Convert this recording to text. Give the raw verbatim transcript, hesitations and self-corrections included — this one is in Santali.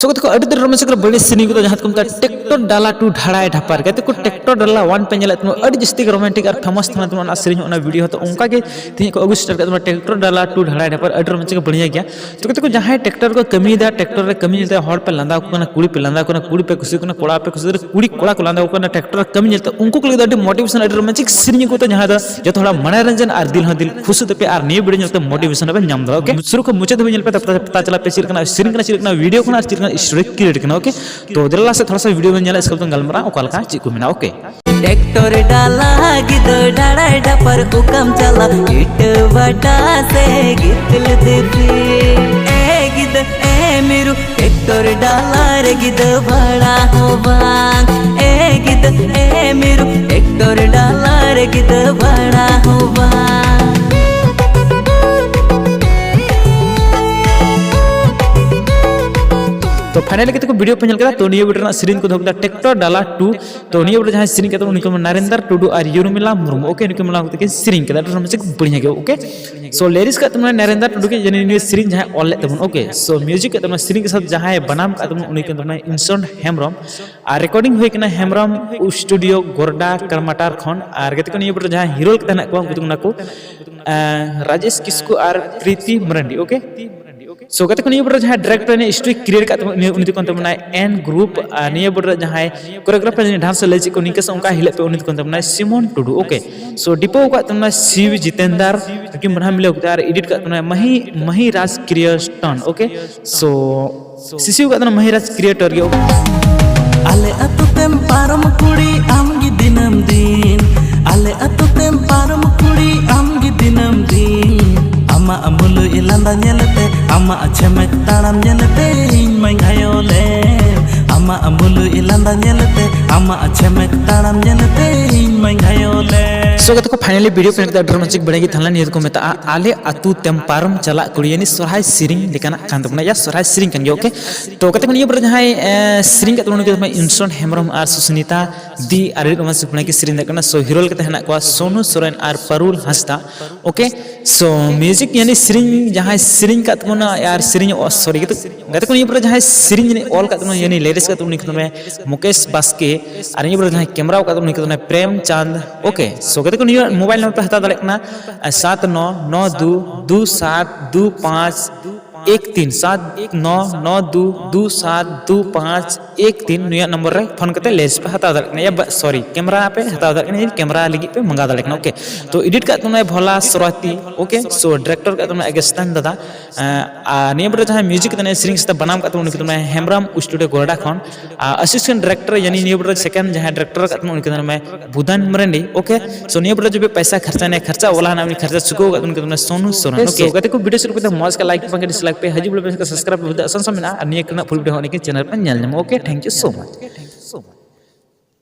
ᱥᱚᱸᱜᱮ ᱛᱮᱠᱚ ᱟᱹᱰᱤ ᱩᱛᱟᱹᱨ ᱨᱚᱢᱚᱡᱽ ᱠᱚ ᱵᱟᱹᱲᱤᱡ ᱥᱮᱨᱮᱧ ᱠᱚᱫᱚ, ᱡᱟᱦᱟᱸ ᱫᱚᱠᱚ ᱢᱮᱛᱟᱜᱼᱟ ᱴᱮᱠᱴᱚᱨ ᱰᱟᱞᱟ ᱴᱩ ᱰᱷᱟᱲᱟᱭ ᱰᱷᱟᱯᱟᱨ᱾ ᱜᱟᱛᱮ ᱠᱚ, ᱴᱮᱠᱴᱚᱨ ᱰᱟᱞᱟ ᱚᱣᱟᱱ ᱯᱮ ᱧᱮᱞᱮᱫ ᱛᱟᱵᱚᱱᱟ, ᱟᱹᱰᱤ ᱡᱟᱹᱥᱛᱤ ᱜᱮ ᱨᱳᱢᱟᱱᱴᱤᱠ ᱟᱨ ᱯᱷᱮᱢᱟᱥ ᱛᱟᱦᱮᱱᱟ ᱛᱟᱵᱚᱱᱟ ᱚᱱᱟ ᱥᱮᱨᱮᱧ, ᱚᱱᱟ ᱵᱷᱤᱰᱤᱭᱳ ᱦᱚᱸ᱾ ᱛᱚ ᱚᱱᱠᱟ ᱜᱮ ᱛᱮᱦᱮᱧ ᱠᱚ ᱟᱹᱜᱩ ᱥᱮᱴᱮᱨ ᱠᱟᱜ ᱛᱟᱵᱚᱱᱟ ᱴᱮᱠᱴᱚᱨ ᱰᱟᱞᱟ ᱴᱩ ᱰᱷᱟᱲᱟᱭ ᱰᱷᱟᱯᱟᱨ, ᱟᱹᱰᱤ ᱨᱚᱢᱚᱡᱽ ᱠᱚ ᱵᱟᱹᱲᱤᱡ ᱜᱮᱭᱟ᱾ ᱛᱚ ᱜᱟᱛᱮ ᱠᱚ, ᱡᱟᱦᱟᱸᱭ ᱴᱮᱠᱴᱚᱨ ᱠᱚ ᱠᱟᱹᱢᱤᱭᱮᱫᱟ, ᱴᱮᱠᱴᱚᱨ ᱨᱮ ᱠᱟᱹᱢᱤ ᱧᱮᱞᱛᱮ ᱦᱚᱲ ᱯᱮ ᱞᱟᱸᱫᱟ ᱟᱠᱚ ᱠᱟᱱᱟ, ᱠᱩᱲᱤ ᱯᱮ ᱞᱟᱸᱫᱟ ᱟᱠᱚ ᱠᱟᱱᱟ, ᱠᱩᱲᱤ ᱯᱮ ᱠᱩᱥᱤ ᱠᱟᱱᱟ, ᱠᱚᱲᱟ ᱯᱮ ᱠᱩᱥᱤ ᱠᱟᱱᱟ, ᱠᱩᱲᱤ ᱠᱚᱲᱟ ᱠᱚ ᱞᱟᱸᱫᱟ ᱟᱠᱚ ᱠᱟᱱᱟ ᱴᱮᱠᱴᱚᱨ ᱨᱮ ᱠᱟᱹᱢᱤ ᱧᱮᱞᱛᱮ ᱩᱱᱠᱩ ᱠᱚ ᱞᱟᱹᱜᱤᱫ ᱫᱚ ᱟᱹᱰᱤ ᱢᱳᱴᱤᱵᱷᱮᱥᱚᱱ, ᱟᱹᱰᱤ ᱨᱚᱢᱚᱡᱽ ᱥᱮᱨᱮᱧ ᱠᱚ ᱛᱟᱦᱮᱸ ᱡᱟᱦᱟᱸ ᱫᱚ ᱡᱚᱛᱚ ᱦᱚᱲᱟᱜ ᱢᱚᱱᱚᱨᱚᱧᱡᱚᱱ ᱟᱨ ᱫᱤᱞ ᱦᱚᱸ ᱫᱤᱞ ᱠᱷᱩᱥᱤ ᱛᱟᱯᱮ ᱟᱨ ᱱᱤᱭᱟᱹ ᱵᱷᱤᱰᱤᱭᱳ ᱧᱮᱞᱛᱮ ᱢᱳᱴᱤᱵᱷᱮᱥᱚᱱ ᱦᱚᱸᱯᱮ ᱧᱟᱢ ᱫᱟᱲᱮᱭᱟᱜᱼᱟ᱾ ᱳᱠᱮ, ᱥᱩᱨᱩ ᱠᱷᱚᱱ ᱢᱩᱪᱟᱹᱫ ᱫᱷᱟᱹᱵᱤᱡ ᱧᱮᱞ ᱯᱮ, ᱛᱟᱯᱚᱨᱮ ᱯᱟᱛᱟ ᱪᱟᱞᱟᱜ ᱯᱮ ᱪᱮᱫ ᱞᱮᱠᱟᱱᱟᱜ ᱥᱮᱨᱮᱧ ᱠᱟᱱᱟ, ᱪᱮᱫ ᱞᱮᱠᱟᱱᱟᱜ ᱵᱷᱤᱰᱤᱭᱳ ᱠᱟᱱᱟ ᱟᱨ ᱪᱮᱫ ᱞᱮᱠᱟᱱᱟᱜ ᱥᱴᱳᱨᱤ ᱠᱨᱤᱭᱮᱴ ᱠᱟᱱᱟ᱾ ᱳᱠᱮ, ᱛᱚ ᱫᱮᱞᱟ ᱥᱮ ᱛᱷᱚᱲᱟ ᱥᱟ ᱵᱷᱤᱰᱤᱭᱳ ᱵᱚᱱ ᱧᱮᱞᱟ, ᱤᱥᱠᱮ ᱵᱟᱫ ᱜᱟᱞᱢᱟᱨᱟᱣ ᱚᱠᱟ ᱞᱮᱠᱟ ᱪᱮᱫ ᱠᱚ ᱢᱮᱱᱟᱜᱼᱟ᱾ ᱳᱠᱮ, ᱴᱮᱠᱴᱚᱨ ᱰᱟᱞᱟ ᱜᱤᱫᱟᱹ ᱰᱟᱲᱟᱭ ᱰᱟᱯᱟᱨ ᱚᱠᱟᱢ ᱪᱟᱞᱟᱜ ᱤᱴᱟᱹ ᱵᱟᱴᱟ ᱥᱮ ᱜᱤᱛᱤᱞ ᱫᱤᱯᱤ? ᱮ ᱜᱤᱫᱟᱹ ᱮ ᱢᱤᱨᱩ ᱴᱮᱠᱴᱚᱨ ᱰᱟᱞᱟ ᱨᱮ ᱜᱤᱫᱟᱹ ᱵᱷᱟᱲᱟ ᱦᱚᱸ ᱵᱟᱝ᱾ ᱮ ᱜᱤᱫᱟᱹ ᱮ ᱢᱤᱨᱩ ᱴᱮᱠᱴᱚᱨ ᱰᱟᱞᱟ ᱨᱮ ᱜᱤᱫᱟᱹ ᱵᱷᱟᱲᱟ ᱦᱚᱸ ᱵᱟᱝ᱾ ᱛᱚ ᱯᱷᱟᱭᱱᱟᱞᱤ ᱠᱟᱛᱮ ᱠᱚ ᱵᱷᱤᱰᱤᱭᱳ ᱯᱮ ᱧᱮᱞ ᱠᱮᱫᱟ᱾ ᱛᱚ ᱱᱤᱭᱟᱹ ᱵᱷᱤᱰᱤᱭᱳ ᱨᱮᱱᱟᱜ ᱥᱮᱨᱮᱧ ᱠᱚᱫᱚ ᱦᱩᱭ ᱠᱮᱫᱟ ᱴᱮᱠᱴᱚᱨ ᱰᱟᱞᱟ ᱴᱩ᱾ ᱛᱚ ᱱᱤᱭᱟᱹ ᱵᱷᱤᱰᱤᱭᱳ ᱡᱟᱦᱟᱸᱭ ᱥᱮᱨᱮᱧ ᱠᱟᱫᱟ ᱩᱱᱤ ᱠᱚ ᱱᱟᱨᱮᱱᱫᱟᱨ ᱴᱩᱰᱩ ᱟᱨ ᱭᱩᱨᱢᱤᱞᱟ ᱢᱩᱨᱢᱩ᱾ ᱳᱠᱮ, ᱱᱩᱠᱤᱱ ᱢᱟᱞᱟ ᱠᱟᱛᱮ ᱠᱤᱱ ᱥᱮᱨᱮᱧ ᱠᱟᱫᱟ, ᱟᱹᱰᱤ ᱨᱚᱢᱚᱡᱽ ᱵᱟᱹᱲᱤᱡ ᱜᱮ᱾ ᱳᱠᱮ, ᱥᱳ ᱞᱤᱨᱤᱠᱥ ᱠᱟᱫ ᱛᱟᱵᱚᱱᱟ ᱱᱟᱨᱮᱱᱫᱟᱨ ᱴᱩᱰᱩ ᱜᱮ, ᱡᱟᱹᱱᱤᱡ ᱱᱩᱭ ᱥᱮᱨᱮᱧ ᱡᱟᱦᱟᱸᱭ ᱚᱞ ᱞᱮᱫ ᱛᱟᱵᱚᱱ᱾ ᱳᱠᱮ, ᱥᱳ ᱢᱤᱭᱩᱡᱤᱠ ᱠᱟᱫ ᱛᱟᱵᱚᱱᱟ, ᱥᱮᱨᱮᱧ ᱠᱟᱫ ᱥᱟᱶ ᱡᱟᱦᱟᱸᱭ ᱵᱟᱱᱟᱢ ᱠᱟᱫ ᱛᱟᱵᱚᱱ ᱩᱱᱤ ᱠᱟᱱ ᱛᱟᱵᱚᱱᱟ ᱤᱱᱥᱚᱱ ᱦᱮᱢᱵᱨᱚᱢ᱾ ᱟᱨ ᱨᱮᱠᱚᱨᱰᱤᱝ ᱦᱩᱭ ᱠᱟᱱᱟ ᱦᱮᱢᱵᱨᱚᱢ ᱥᱴᱩᱰᱤᱭᱳ, ᱜᱚᱨᱰᱟ ᱠᱟᱨᱢᱟᱴᱟᱨ ᱠᱷᱚᱱ᱾ ᱟᱨ ᱜᱟᱛᱮ ᱠᱚ, ᱱᱤᱭᱟᱹ ᱵᱚᱴ ᱨᱮ ᱡᱟᱦᱟᱸᱭ ᱦᱤᱨᱳ ᱞᱮᱠᱟ ᱦᱮᱱᱟᱜ ᱠᱚᱣᱟ ᱩᱱᱠᱩ ᱫᱚ ᱠᱟᱱᱟ ᱠᱚ ᱟᱸ, ᱨᱟᱡᱮᱥ ᱠᱤᱥᱠᱩ ᱟᱨ ᱯᱨᱤᱛᱤ ᱢᱟᱨᱟᱱᱰᱤ᱾ ᱳᱠᱮ, ᱥᱳ ᱜᱟᱛᱮ ᱠᱚ, ᱱᱤᱭᱟᱹ ᱵᱚᱴ ᱨᱮ ᱡᱟᱦᱟᱸᱭ ᱰᱟᱭᱨᱮᱠᱴᱚᱨ ᱱᱤᱭᱟᱹ ᱥᱴᱳᱨᱤ ᱠᱨᱤᱭᱮᱴ ᱠᱟᱫ ᱛᱟᱵᱚᱱᱟ ᱩᱱᱤ, ᱩᱱᱤ ᱫᱚ ᱠᱟᱱ ᱛᱟᱵᱚᱱᱟᱭ ᱮᱱ ᱜᱨᱩᱯ᱾ ᱟᱨ ᱱᱤᱭᱟᱹ ᱵᱚᱴ ᱨᱮ ᱡᱟᱦᱟᱸᱭ ᱠᱳᱨᱤᱭᱳᱜᱨᱟᱯᱷᱟᱨ ᱰᱟᱱᱥ ᱞᱟᱹᱭ ᱪᱮᱫ ᱠᱚ ᱱᱤᱝᱠᱟᱹ ᱥᱮ ᱚᱱᱠᱟ ᱦᱤᱞᱟᱹᱜ ᱯᱮ, ᱩᱱᱤ ᱫᱚ ᱠᱟᱱ ᱛᱟᱵᱚᱱᱟᱭ ᱥᱤᱢᱚᱱ ᱴᱩᱰᱩ᱾ ᱳᱠᱮ, ᱥᱳ ᱰᱤᱯᱳ ᱟᱠᱟᱫ ᱛᱟᱵᱚᱱᱟ ᱥᱤᱵ ᱡᱤᱛᱮᱱᱫᱟᱨ, ᱱᱩᱠᱤᱱ ᱵᱟᱱᱟ ᱢᱤᱞᱟᱹᱣ ᱠᱟᱛᱮ, ᱟᱨ ᱮᱰᱤᱴ ᱠᱟᱫ ᱛᱟᱵᱚᱱᱟᱭ ᱢᱟᱦᱤ, ᱢᱟᱦᱤ ᱨᱟᱡᱽ ᱠᱨᱤᱭᱮᱥᱚᱱ᱾ ᱳᱠᱮ, ᱥᱳ ᱥᱤᱥᱤᱣ ᱠᱟᱫ ᱛᱟᱵᱚᱱᱟ ᱢᱟᱦᱤ ᱨᱟᱡᱽ ᱠᱨᱤᱭᱮᱴᱚᱨ ᱜᱮ᱾ ᱟᱞᱮ ᱟᱹᱛᱩ ᱛᱮᱢ ᱯᱟᱨᱚᱢ ᱠᱩᱲᱤ ᱟᱢ ᱜᱮ ᱫᱤᱱᱟᱹᱢ ᱫᱤᱱ᱾ ᱟᱞᱮ ᱟᱹᱛᱩ ᱛᱮᱢ ᱯᱟᱨᱚᱢ ᱠᱩᱲᱤ ᱟᱢ ᱜᱮ ᱫᱤᱱᱟᱹᱢ ᱫᱤᱱ᱾ ᱟᱢᱟᱜ ᱢᱩᱞᱩᱡ ᱞᱟᱸᱫᱟ ᱧᱮᱞᱛᱮ, ᱟᱢᱟᱜ ᱪᱷᱮᱢᱮᱠ ᱛᱟᱲᱟᱢ ᱧᱮᱞᱛᱮ ᱤᱧ ᱢᱟᱧ ᱜᱷᱟᱭᱚᱞᱮᱱ᱾ ᱟᱢᱟᱜ ᱢᱩᱞᱩᱡ ᱞᱟᱸᱫᱟ ᱧᱮᱞᱛᱮ, ᱟᱢᱟᱜ ᱪᱷᱮᱢᱮᱠ ᱛᱟᱲᱟᱢ ᱧᱮᱞᱛᱮ ᱤᱧ ᱢᱟᱧ ᱜᱷᱟᱭᱚᱞᱮᱱ᱾ ᱛᱚ ᱜᱟᱛᱮ ᱠᱚ, finally video ᱯᱮ ᱧᱮᱞ ᱠᱮᱫᱟ, ᱟᱹᱰᱤ ᱨᱚᱢᱚᱡᱽ ᱵᱟᱲᱟ ᱜᱮ ᱛᱟᱦᱮᱸ ᱞᱮᱱᱟ᱾ ᱱᱤᱭᱟᱹ ᱫᱚᱠᱚ ᱢᱮᱛᱟᱜᱼᱟ ᱟᱞᱮ ᱟᱹᱛᱩ ᱛᱮᱢ ᱯᱟᱨᱚᱢ ᱪᱟᱞᱟᱜ ᱠᱩᱲᱤ, ᱭᱟᱱᱤ ᱥᱚᱨᱦᱟᱭ ᱥᱮᱨᱮᱧ ᱞᱮᱠᱟᱱᱟᱜ ᱠᱟᱱ ᱛᱟᱵᱚᱱᱟ, ᱭᱟ ᱥᱚᱨᱦᱟᱭ ᱥᱮᱨᱮᱧ ᱠᱟᱱ ᱜᱮᱭᱟ, okay᱾ ᱛᱚ ᱜᱟᱛᱮ ᱠᱚ, ᱱᱤᱭᱟᱹ ᱯᱚᱨᱮ ᱡᱟᱦᱟᱸᱭ ᱮ, ᱥᱮᱨᱮᱧ ᱠᱟᱜ ᱛᱟᱵᱚᱱᱟ ᱩᱱᱤ ᱠᱟᱱᱟ ᱤᱱᱥᱚᱱ ᱦᱮᱢᱵᱨᱚᱢ ᱟᱨ ᱥᱩᱥᱱᱤᱛᱟ ᱫᱤ, ᱟᱨ ᱟᱹᱰᱤ ᱨᱚᱢᱚᱡᱽ ᱥᱮᱨᱮᱧ ᱠᱤᱱ ᱥᱮᱨᱮᱧ ᱫᱟᱲᱮᱭᱟᱜ ᱠᱟᱱᱟ᱾ So hero ᱞᱮᱠᱟᱛᱮ ᱦᱮᱱᱟᱜ ᱠᱚᱣᱟ ᱥᱳᱱᱩ ᱥᱚᱨᱮᱱ ᱟᱨ ᱯᱟᱨᱩᱞ ᱦᱟᱸᱥᱫᱟ, okay᱾ So music ᱭᱟᱱᱤ ᱥᱮᱨᱮᱧ ᱡᱟᱦᱟᱸᱭ ᱥᱮᱨᱮᱧ ᱠᱟᱜ ᱛᱟᱵᱚᱱᱟ ᱟᱨ ᱥᱮᱨᱮᱧ, ᱚ, sorry, ᱜᱟᱛᱮ ᱜᱟᱛᱮ ᱠᱚ, ᱱᱤᱭᱟᱹ ᱯᱚᱨᱮ ᱡᱟᱦᱟᱸᱭ ᱥᱮᱨᱮᱧ ᱚᱞ ᱠᱟᱜ ᱛᱟᱵᱚᱱᱟ, ᱭᱟᱱᱤ lyrics ᱠᱟᱜ ᱛᱟᱵᱚᱱᱟ, ᱩᱱᱤ ᱠᱟᱱᱟᱭ ᱢᱩᱠᱮᱥ ᱵᱟᱥᱠᱮ, ᱟᱨ ᱱᱤᱭᱟᱹ ᱯᱚᱨᱮ ᱡᱟᱦᱟᱸᱭ camera ᱠᱟᱜ ᱛᱟᱵᱚᱱᱟ, ᱩᱱᱤ ᱠᱟᱱᱟᱭ ᱯᱨᱮᱢ ᱪᱟᱸᱫᱽ, okay᱾ So ᱜᱟᱛᱮ ᱠᱚ, ᱱᱤᱭᱟᱹ mobile number ᱯᱮ ᱦᱟᱛᱟᱣ ᱫᱟᱲᱮᱭᱟᱜ ᱠᱟᱱᱟ, ᱥᱟᱛ ᱱᱚ ᱱᱚ ᱫᱩ ᱫᱩ ᱥᱟᱛ ᱫᱩ ᱯᱟᱸᱪ ᱮᱠ ᱛᱤᱱ, ᱥᱟᱛ ᱱᱚ ᱱᱚ ᱫᱩ ᱫᱩ ᱥᱟᱛ ᱫᱩ ᱯᱟᱸᱪ ᱮᱠ ᱛᱤᱱ, ᱱᱩᱭᱟᱜ number ᱨᱮ phone ᱠᱟᱛᱮ lyrics ᱯᱮ ᱦᱟᱛᱟᱣ ᱫᱟᱲᱮᱭᱟᱜ ᱠᱟᱱᱟ, ᱭᱟ sorry, camera ᱯᱮ ᱦᱟᱛᱟᱣ ᱫᱟᱲᱮᱭᱟᱜ ᱠᱟᱱᱟ, camera ᱞᱟᱹᱜᱤᱫ ᱯᱮ ᱢᱟᱸᱜᱟᱣ ᱫᱟᱲᱮᱭᱟᱜ ᱠᱟᱱᱟ, okay᱾ ᱛᱚ edit ᱠᱟᱜ ᱛᱟᱵᱚᱱᱟᱭ ᱵᱷᱳᱞᱟ ᱥᱚᱨᱟᱛᱤ, okay᱾ So director ᱠᱟᱜ ᱛᱟᱵᱚᱱᱟᱭ ᱟᱜᱮᱥᱛᱟᱱ ᱫᱟᱫᱟ, ᱟᱨ ᱱᱤᱭᱟᱹ ᱯᱚᱨᱮ ᱡᱟᱦᱟᱸᱭ music ᱠᱟᱜ ᱛᱟᱵᱚᱱᱟᱭ, ᱥᱮᱨᱮᱧ ᱥᱟᱶᱛᱮ ᱵᱟᱱᱟᱢ ᱠᱟᱜ ᱛᱟᱵᱚᱱᱟᱭ, ᱩᱱᱤ ᱠᱟᱱᱟᱭ ᱦᱮᱢᱵᱨᱚᱢ studio ᱜᱚᱲᱰᱟ ᱠᱷᱚᱱ᱾ ᱟᱨ assistant director, ᱭᱟᱱᱤ ᱱᱤᱭᱟᱹ ᱯᱚᱨᱮ second ᱡᱟᱦᱟᱸᱭ director ᱠᱟᱜ ᱛᱟᱵᱚᱱᱟᱭ, ᱩᱱᱤ ᱠᱟᱱᱟᱭ ᱵᱩᱫᱷᱟᱱ ᱢᱟᱨᱟᱱᱰᱤ, okay᱾ So ᱱᱤᱭᱟᱹ ᱯᱚᱨᱮ ᱡᱩᱫᱤ ᱯᱮᱥᱟ ᱠᱷᱟᱨᱪᱟ ᱱᱮ ᱠᱷᱟᱨᱪᱟ ᱚᱞᱟ ᱦᱟᱱᱟ ᱩᱱᱤ ᱠᱷᱟᱨᱪᱟ ᱪᱩᱠᱟᱹᱣ ᱠᱟᱜ ᱛᱟᱵᱚᱱᱟ, ᱩᱱᱤ ᱠᱟᱱᱟᱭ ᱥᱳᱱᱩ ᱥᱚᱨᱮᱱ, okay᱾ So ᱜᱟᱛᱮ ᱠᱚ, video ᱪᱮᱫ ᱞᱮᱠᱟ ᱯᱮ ᱢᱚᱡᱽ ᱠᱟ like ᱵᱟᱝ dislike ᱯᱮ, ᱦᱤᱡᱩᱜ ᱵᱚᱞᱮ ᱯᱮ subscribe ᱯᱮ, ᱟᱥᱟᱱ ᱥᱟᱱ ᱢᱮᱱᱟᱜᱼᱟ᱾ ᱟᱨ ᱱᱤᱭᱟᱹ ᱠᱚᱨᱮᱱᱟᱜ full video ᱦᱚᱸ ᱱᱤᱭᱟᱹ channel ᱯᱮ ᱧᱮᱞ ᱧᱟᱢᱟ, okay᱾ Thank you so much᱾